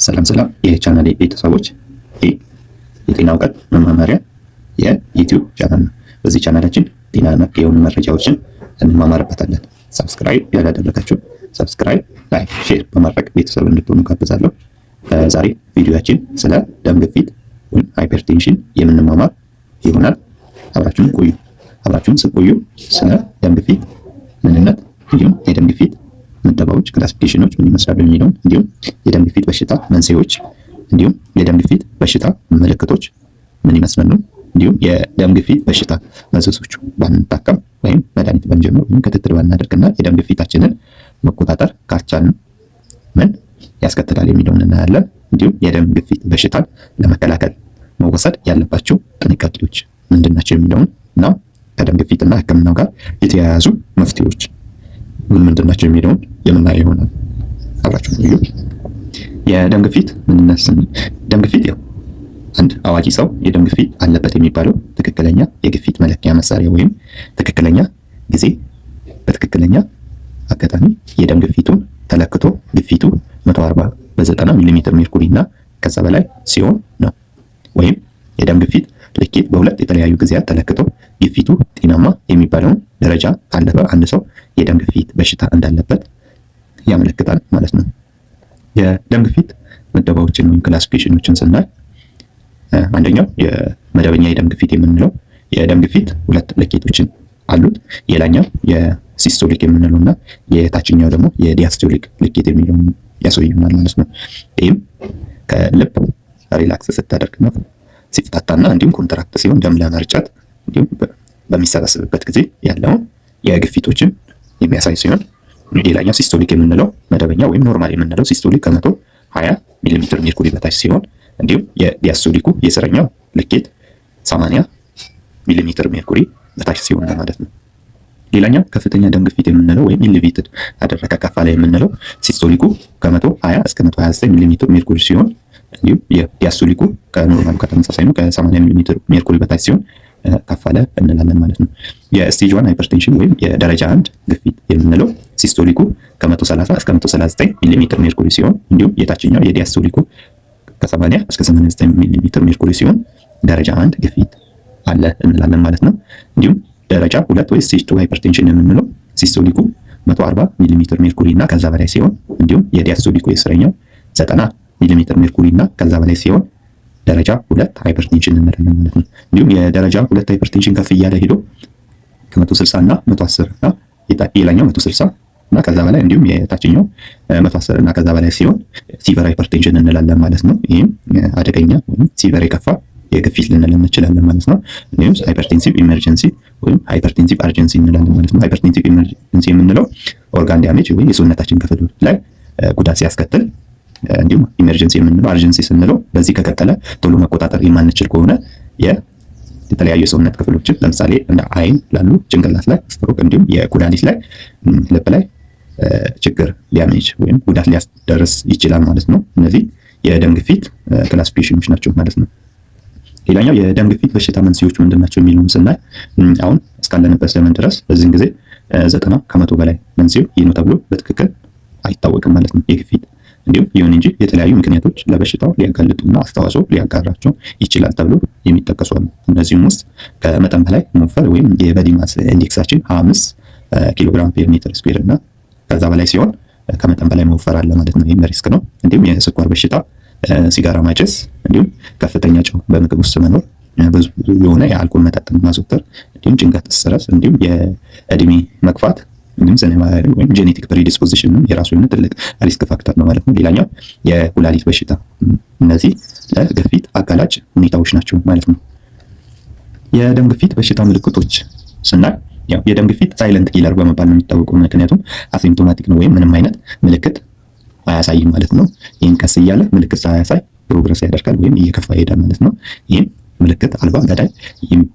ሰላም ሰላም የቻናሌ ቤተሰቦች፣ ይህ የጤና እውቀት መማማሪያ የዩቲዩብ ቻናል ነው። በዚህ ቻናላችን ጤና ነክ የሆኑ መረጃዎችን እንማማርበታለን። Subscribe ያላደረጋችሁ subscribe፣ like፣ share በማድረግ ቤተሰብ እንድትሆኑ ጋብዛለሁ። ዛሬ ቪዲዮያችን ስለ ደም ግፊት ወይም hypertension የምንማማር ይሆናል። አብራችሁን ቆዩ። አብራችሁን ስትቆዩ ስለ ደም ግፊት ምንነት እንዲሁም የደም ግፊት ምደባዎች፣ classification ኖች ምን ይመስላሉ የሚለውን፣ እንዲሁም የደም ግፊት በሽታ መንስኤዎች፣ እንዲሁም የደም ግፊት በሽታ ምልክቶች ምን ይመስላሉ፣ እንዲሁም የደም ግፊት በሽታ መዘዞቹ፣ ባንታከም ወይም መድኃኒት ባንጀምር ወይም ክትትል ባናደርግና የደም ግፊታችንን መቆጣጠር ካልቻልን ምን ያስከትላል የሚለውን እናያለን። እንዲሁም የደም ግፊት በሽታን ለመከላከል መወሰድ ያለባቸው ጥንቃቄዎች ምንድን ናቸው የሚለውን እና ከደም ግፊትና ሕክምናው ጋር የተያያዙ መፍትሄዎች ምን ምንድን ናቸው የሚለውን የምናየው ይሆናል። አብራችሁ ቆዩ። የደም ግፊት ምንነት ስንል ደም ግፊት ያው አንድ አዋቂ ሰው የደም ግፊት አለበት የሚባለው ትክክለኛ የግፊት መለኪያ መሳሪያ ወይም ትክክለኛ ጊዜ በትክክለኛ አጋጣሚ የደም ግፊቱን ተለክቶ ግፊቱ 140 በ90 ሚሊሜትር ሜርኩሪ እና ከዛ በላይ ሲሆን ነው። ወይም የደም ግፊት ልኬት በሁለት የተለያዩ ጊዜያት ተለክቶ ግፊቱ ጤናማ የሚባለውን ደረጃ ካለፈ አንድ ሰው የደም ግፊት በሽታ እንዳለበት ያመለክታል ማለት ነው። የደም ግፊት ምደባዎችን ወይም classification ኖችን ስናይ አንደኛው የመደበኛ የደም ግፊት የምንለው የደም ግፊት ሁለት ልኬቶችን አሉት። የላይኛው የ systolic የምንለው እና የታችኛው ደግሞ የ diastolic ልኬት የሚለውን ያሳዩናል ማለት ነው። ይህም ከልብ relax ስታደርግ ነው ሲፍታታና እንዲሁም contract ሲሆን ደም ለመርጨት እንዲሁም በሚሰበስብበት ጊዜ ያለውን የግፊቶችን የሚያሳይ ሲሆን፣ ሌላኛው systolic የምንለው መደበኛ ወይም normal የምንለው systolic ከ120 ሚሊሜትር ሜርኩሪ በታች ሲሆን፣ እንዲሁም የ diastolic ኩ የስረኛው ልኬት 80 ሚሊሜትር ሜርኩሪ በታች ሲሆን ማለት ነው። ሌላኛው ከፍተኛ ደም ግፊት የምንለው ወይም elevated አደረገ ከፍ አለ የምንለው systolic ኩ ከ120 እስከ 129 ሚሊሜትር ሜርኩሪ ሲሆን፣ እንዲሁም የ diastolic ኩ ከ normal ኡ ከተመሳሳይ ነው፣ ከ80 ሚሊሜትር ሜርኩሪ በታች ሲሆን ከፍ አለ እንላለን ማለት ነው። የ stage 1 hypertension ወይም የደረጃ 1 ግፊት የምንለው systolic ኩ ከ130 እስከ 139 ሚሊሜትር ሜርኩሪ ሲሆን፣ እንዲሁም የታችኛው የ diastolic ኩ ከ80 እስከ 89 ሚሊሜትር ሜርኩሪ ሲሆን ደረጃ 1 ግፊት አለ እንላለን ማለት ነው። እንዲሁም ደረጃ 2 ወይ stage 2 hypertension የምንለው systolic ኩ 140 ሚሊሜትር ሜርኩሪ እና ከዛ በላይ ሲሆን፣ እንዲሁም የ diastolic ኩ የስረኛው 90 ሚሊሜትር ሜርኩሪ እና ከዛ በላይ ሲሆን ደረጃ 2 hypertension እንላለን ማለት ነው። እንዲሁም የደረጃ 2 hypertension ከፍ እያለ ሄዶ ከ160 እና 110 እና የላይኛው 160 እና ከዛ በላይ እንዲሁም የታችኛው 110 እና ከዛ በላይ ሲሆን severe hypertension እንላለን ማለት ነው። ይህም አደገኛ ወይም severe የከፋ የግፊት ልንል እንችላለን ማለት ነው። እንዲሁም hypertensive emergency ወይም hypertensive urgency እንላለን ማለት ነው። Hypertensive emergency የምንለው organ damage ወይም የሰውነታችን ክፍል ላይ ጉዳት ሲያስከትል፣ እንዲሁም emergency የምንለው urgency ስንለው በዚህ ከቀጠለ ቶሎ መቆጣጠር የማንችል ከሆነ የተለያዩ የሰውነት ክፍሎችን ለምሳሌ እንደ አይን ላሉ፣ ጭንቅላት ላይ ስትሮክ፣ እንዲሁም የኩላሊት ላይ፣ ልብ ላይ ችግር ሊያመጣ ወይም ጉዳት ሊያስደርስ ይችላል ማለት ነው። እነዚህ የደም ግፊት classification ኖች ናቸው ማለት ነው። ሌላኛው የደም ግፊት በሽታ መንስኤዎች ምንድን ናቸው የሚለውን ስናይ አሁን እስካለንበት ዘመን ድረስ በዚህን ጊዜ 90% በላይ መንስኤው ይህ ነው ተብሎ በትክክል አይታወቅም ማለት ነው የግፊት። እንዲሁም ይሁን እንጂ የተለያዩ ምክንያቶች ለበሽታው ሊያጋልጡና አስተዋጽኦ ሊያጋራቸው ይችላል ተብሎ የሚጠቀሱ አሉ። እነዚህም ውስጥ ከመጠን በላይ መወፈር ወይም የ body mass index ኣችን 25 ኪሎግራም per meter square እና ከዛ በላይ ሲሆን ከመጠን በላይ መወፈር አለ ማለት ነው። ይህም risk ነው። እንዲሁም የስኳር በሽታ፣ ሲጋራ ማጨስ፣ እንዲሁም ከፍተኛ ጨው በምግብ ውስጥ መኖር፣ ብዙ የሆነ የአልኮል መጠጥን ማዘውተር፣ እንዲሁም ጭንቀት፣ stress፣ እንዲሁም የእድሜ መግፋት፣ እንዲሁም ስነ ባህሪ ወይም genetic predisposition የራሱ የሆነ ትልቅ risk factor ነው ማለት ነው። ሌላኛው የኩላሊት በሽታ፣ እነዚህ ለግፊት አጋላጭ ሁኔታዎች ናቸው ማለት ነው። የደም ግፊት በሽታ ምልክቶች ስናይ ያው የደም ግፊት silent killer በመባል ነው የሚታወቀው። ምክንያቱም asymptomatic ነው ወይም ምንም አይነት ምልክት አያሳይም ማለት ነው። ይህም ቀስ እያለ ምልክት ሳያሳይ progress ያደርጋል ወይም እየከፋ ይሄዳል ማለት ነው። ይህም ምልክት አልባ ገዳይ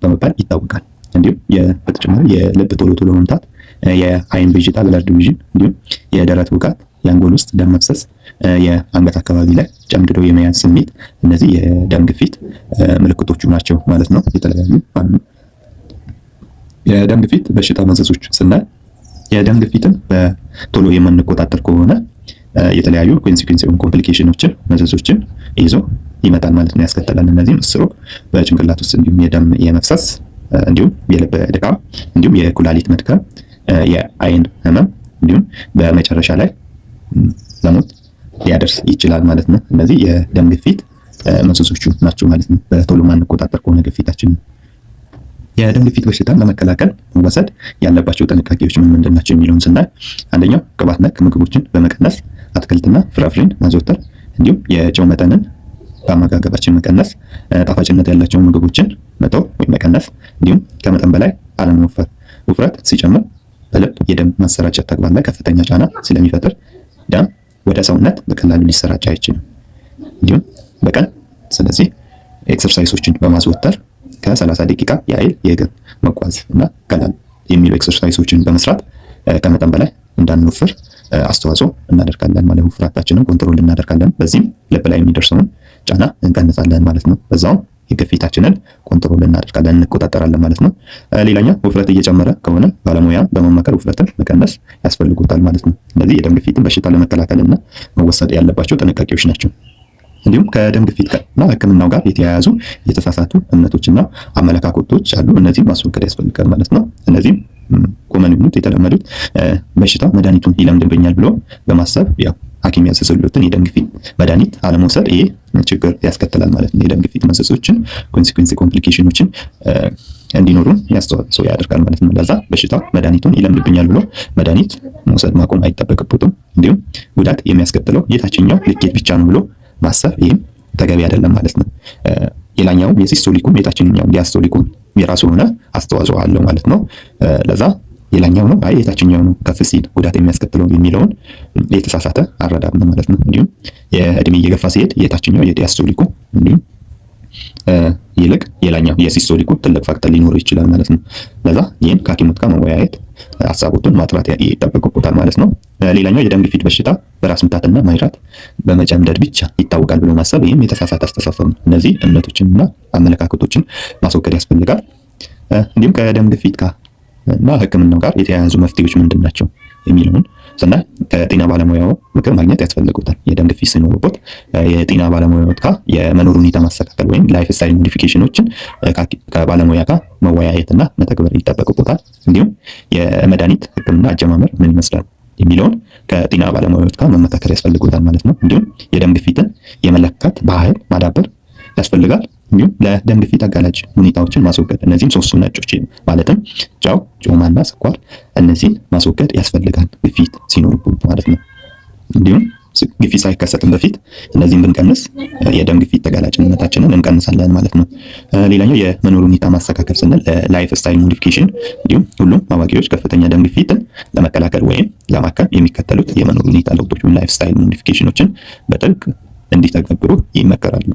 በመባል ይታወቃል። እንዲሁም በተጨማሪ የልብ ቶሎ ቶሎ መምታት፣ የአይን ብዥታ blurred vision፣ እንዲሁም የደረት ውጋት፣ የአንጎል ውስጥ ደም መፍሰስ፣ የአንገት አካባቢ ላይ ጨምድዶ የመያዝ ስሜት፣ እነዚህ የደም ግፊት ምልክቶቹ ናቸው ማለት ነው። የተለያዩ አሉ። የደም ግፊት በሽታ መዘዞች ስናይ የደም ግፊትን በቶሎ የማንቆጣጠር ከሆነ የተለያዩ consequence complication ኖችን፣ መዘዞችን ይዞ ይመጣል ማለት ነው፣ ያስከትላል። እነዚህም ስትሮክ በጭንቅላት ውስጥ እንዲሁም የደም የመፍሰስ፣ እንዲሁም የልብ ድካም፣ እንዲሁም የኩላሊት መድከም፣ የአይን ህመም፣ እንዲሁም በመጨረሻ ላይ ለሞት ሊያደርስ ይችላል ማለት ነው። እነዚህ የደም ግፊት መዘዞቹ ናቸው ማለት ነው። በቶሎ ማንቆጣጠር ከሆነ ግፊታችን። የደም ግፊት በሽታን ለመከላከል መወሰድ ያለባቸው ጥንቃቄዎች ምን ምንድን ናቸው የሚለውን ስናይ፣ አንደኛው ቅባት ነክ ምግቦችን በመቀነስ አትክልትና ፍራፍሬን ማዘውተር፣ እንዲሁም የጨው መጠንን በአመጋገባችን መቀነስ፣ ጣፋጭነት ያላቸውን ምግቦችን መተው ወይም መቀነስ፣ እንዲሁም ከመጠን በላይ አለመወፈር። ውፍረት ሲጨምር በልብ የደም ማሰራጨት ተግባር ላይ ከፍተኛ ጫና ስለሚፈጥር ደም ወደ ሰውነት በቀላሉ ሊሰራጭ አይችልም። እንዲሁም በቀን ስለዚህ exercise ኦችን በማዘወተር ከ30 ደቂቃ ያህል የእግር መጓዝ እና ቀላል የሚሉ exercise ኦችን በመስራት ከመጠን በላይ እንዳንወፍር አስተዋጽኦ እናደርጋለን ማለት ነው። ውፍረታችንን control እናደርጋለን። በዚህም ልብ ላይ የሚደርሰውን ጫና እንቀንሳለን ማለት ነው። በዛውም የግፊታችንን control እናደርጋለን፣ እንቆጣጠራለን ማለት ነው። ሌላኛው ውፍረት እየጨመረ ከሆነ ባለሙያ በመማከር ውፍረትን መቀነስ ያስፈልጉታል ማለት ነው። እነዚህ የደም ግፊትን በሽታ ለመከላከል እና መወሰድ ያለባቸው ጥንቃቄዎች ናቸው። እንዲሁም ከደም ግፊት እና ሕክምናው ጋር የተያያዙ የተሳሳቱ እምነቶችና አመለካከቶች አሉ። እነዚህም ማስወገድ ያስፈልጋል ማለት ነው። እነዚህም common የሆኑት፣ የተለመዱት በሽታው መድኃኒቱን ይለምድብኛል ብሎ በማሰብ ያው ሐኪም ያዘዘሎትን የደም ግፊት መድኃኒት አለመውሰድ፣ ይሄ ችግር ያስከትላል ማለት ነው። የደም ግፊት መዘዞችን፣ consequence complication ኖችን እንዲኖሩ ያስተዋጽኦ ያደርጋል ማለት ነው። ለዛ በሽታው መድኃኒቱን ይለምድብኛል ብሎ መድኃኒት መውሰድ ማቆም አይጠበቅበትም። እንዲሁም ጉዳት የሚያስከትለው የታችኛው ልኬት ብቻ ነው ብሎ ማሰብ፣ ይህም ተገቢ አይደለም ማለት ነው። የላኛውም የ systolic ኩም የታችኛው diastolic ኩም የራሱ የሆነ አስተዋጽኦ አለው ማለት ነው። ለዛ የላኛው ነው፣ አይ የታችኛው ነው ከፍ ሲል ጉዳት የሚያስከትለው የሚለውን የተሳሳተ አረዳድ ነው ማለት ነው። እንዲሁም የእድሜ እየገፋ ሲሄድ የታችኛው የ diastolic ኩ እንዲሁም ይልቅ የላኛው የ systolic ኩ ትልቅ factor ሊኖረው ይችላል ማለት ነው። ለዛ ይህን ከሐኪሞት ጋር መወያየት፣ ሀሳቦቱን ማጥራት ይጠበቅበታል ማለት ነው። ሌላኛው የደም ግፊት በሽታ በራስ ምታትና ማጅራት በመጨምደድ ብቻ ይታወቃል ብሎ ማሰብ፣ ይህም የተሳሳተ አስተሳሰብ ነው። እነዚህ እምነቶችንና አመለካከቶችን ማስወገድ ያስፈልጋል። እንዲሁም ከደም ግፊት ጋር እና ሕክምናው ጋር የተያያዙ መፍትሄዎች ምንድን ናቸው የሚለውን ስናይ ከጤና ባለሙያው ምክር ማግኘት ያስፈልጉታል። የደም ግፊት ሲኖርቦት የጤና ባለሙያዎች ጋር የመኖር ሁኔታ ማስተካከል ወይም lifestyle modification ኖችን ከባለሙያ ጋር መወያየትና መተግበር ይጠበቅቦታል። እንዲሁም የመድኃኒት ሕክምና አጀማመር ምን ይመስላል የሚለውን ከጤና ባለሙያዎች ጋር መመካከር ያስፈልጉታል ማለት ነው። እንዲሁም የደም ግፊትን የመለካት ባህል ማዳበር ያስፈልጋል። እንዲሁም ለደም ግፊት አጋላጭ ሁኔታዎችን ማስወገድ፣ እነዚህም ሶስቱ ነጮች ማለትም ጨው፣ ጮማና ስኳር፣ እነዚህን ማስወገድ ያስፈልጋል ግፊት ሲኖርብን ማለት ነው። እንዲሁም ግፊት ሳይከሰትም በፊት እነዚህን ብንቀንስ የደም ግፊት ተጋላጭነታችንን እንቀንሳለን ማለት ነው። ሌላኛው የመኖር ሁኔታ ማስተካከል ስንል lifestyle modification፣ እንዲሁም ሁሉም አዋቂዎች ከፍተኛ ደም ግፊትን ለመከላከል ወይም ለማከም የሚከተሉት የመኖር ሁኔታ ለውጦች ወይም lifestyle modification ኖችን በጥብቅ እንዲተገብሩ ይመከራሉ።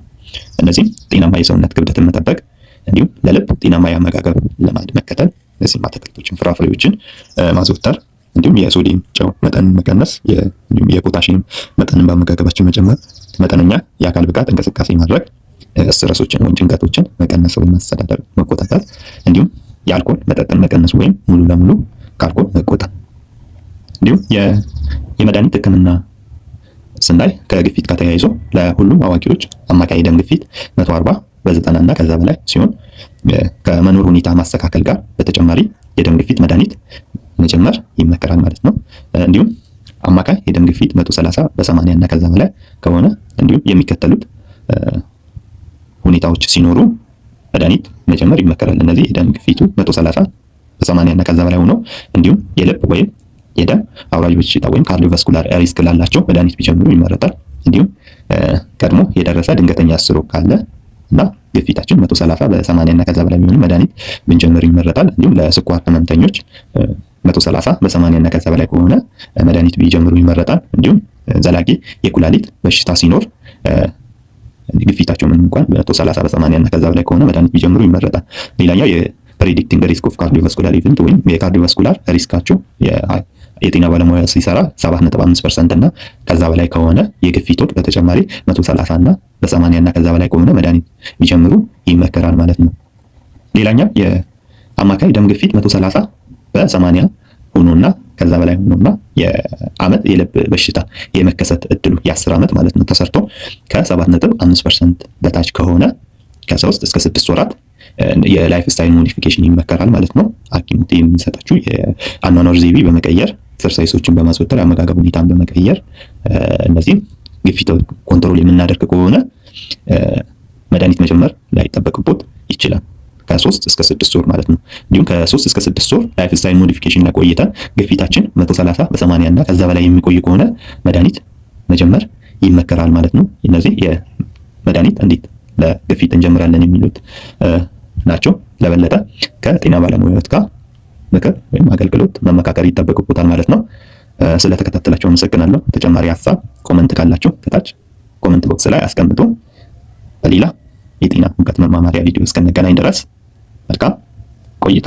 እነዚህም ጤናማ የሰውነት ክብደትን መጠበቅ፣ እንዲሁም ለልብ ጤናማ የአመጋገብ ልማድ መከተል፣ እነዚህም አትክልቶችን፣ ፍራፍሬዎችን ማዘውተር፣ እንዲሁም የሶዲየም ጨው መጠንን መቀነስ፣ እንዲሁም የፖታሺየም መጠንን በአመጋገባችን መጨመር፣ መጠነኛ የአካል ብቃት እንቅስቃሴ ማድረግ፣ stress ኦችን ወይም ጭንቀቶችን መቀነስ ወይም ማስተዳደር፣ መቆጣጠር፣ እንዲሁም የአልኮል መጠጥን መቀነስ ወይም ሙሉ ለሙሉ ከአልኮል መቆጠብ። እንዲሁም የመድኃኒት ሕክምና ስናይ ከግፊት ጋር ተያይዞ ለሁሉም አዋቂዎች አማካይ ደም ግፊት 140 በ90 እና ከዛ በላይ ሲሆን ከመኖር ሁኔታ ማስተካከል ጋር በተጨማሪ የደም ግፊት መድኃኒት መጀመር ይመከራል ማለት ነው። እንዲሁም አማካይ የደም ግፊት 130 በ80 እና ከዛ በላይ ከሆነ እንዲሁም የሚከተሉት ሁኔታዎች ሲኖሩ መድኃኒት መጀመር ይመከራል። እነዚህ የደም ግፊቱ 130 በ80 እና ከዛ በላይ ሆኖ እንዲሁም የልብ ወይም የደም አውራጅ በሽታ ወይም cardiovascular risk ላላቸው መድኃኒት ቢጀምሩ ይመረጣል። እንዲሁም ቀድሞ የደረሰ ድንገተኛ ስትሮክ ካለ እና ግፊታችን 130 በ80 እና ከዛ በላይ የሚሆን መድኃኒት ብንጀምር ይመረጣል። እንዲሁም ለስኳር ህመምተኞች 130 በ80 እና ከዛ በላይ ከሆነ መድኃኒት ቢጀምሩ ይመረጣል። እንዲሁም ዘላቂ የኩላሊት በሽታ ሲኖር ግፊታቸው ምንም እንኳን 130 በ80 እና ከዛ በላይ ከሆነ መድኃኒት ቢጀምሩ ይመረጣል። ሌላኛው የ predicting risk of cardiovascular event ወይም የ cardiovascular risk ኣቸው የጤና ባለሙያ ሲሰራ 7.5% እና ከዛ በላይ ከሆነ፣ የግፊቶች በተጨማሪ 130 እና በ80 እና ከዛ በላይ ከሆነ መድኃኒት ቢጀምሩ ይመከራል ማለት ነው። ሌላኛው የአማካይ ደም ግፊት 130 በ80 ሆኖና ከዛ በላይ ሆኖና የአመት የልብ በሽታ የመከሰት እድሉ የ10 ዓመት ማለት ነው ተሰርቶ ከ7.5% በታች ከሆነ ከ3 እስከ 6 ወራት የ lifestyle modification ይመከራል ማለት ነው። ሐኪሙ የሚሰጣችሁ የአኗኗር ዘይቤ በመቀየር፣ exercise ኦችን በማዘወተር፣ የአመጋገብ ሁኔታን በመቀየር እነዚህም ግፊት control የምናደርግ ከሆነ መድኃኒት መጀመር ላይጠበቅቦት ይችላል። ከ3 እስከ 6 ወር ማለት ነው። እንዲሁም ከ3 እስከ 6 ወር lifestyle modification ላይ ቆይተን ግፊታችን 130 በ80 እና ከዛ በላይ የሚቆይ ከሆነ መድኃኒት መጀመር ይመከራል ማለት ነው። እነዚህ የመድኃኒት እንዴት ለግፊት እንጀምራለን የሚሉት ናቸው። ለበለጠ ከጤና ባለሙያዎች ጋር ምክር ወይም አገልግሎት መመካከር ይጠበቅቦታል ማለት ነው። ስለተከታተላችሁ አመሰግናለሁ። ተጨማሪ ሀሳብ comment ካላችሁ ከታች comment box ላይ አስቀምጡ። በሌላ የጤና እውቀት መማማሪያ ቪዲዮ እስከንገናኝ ድረስ መልካም ቆይታ።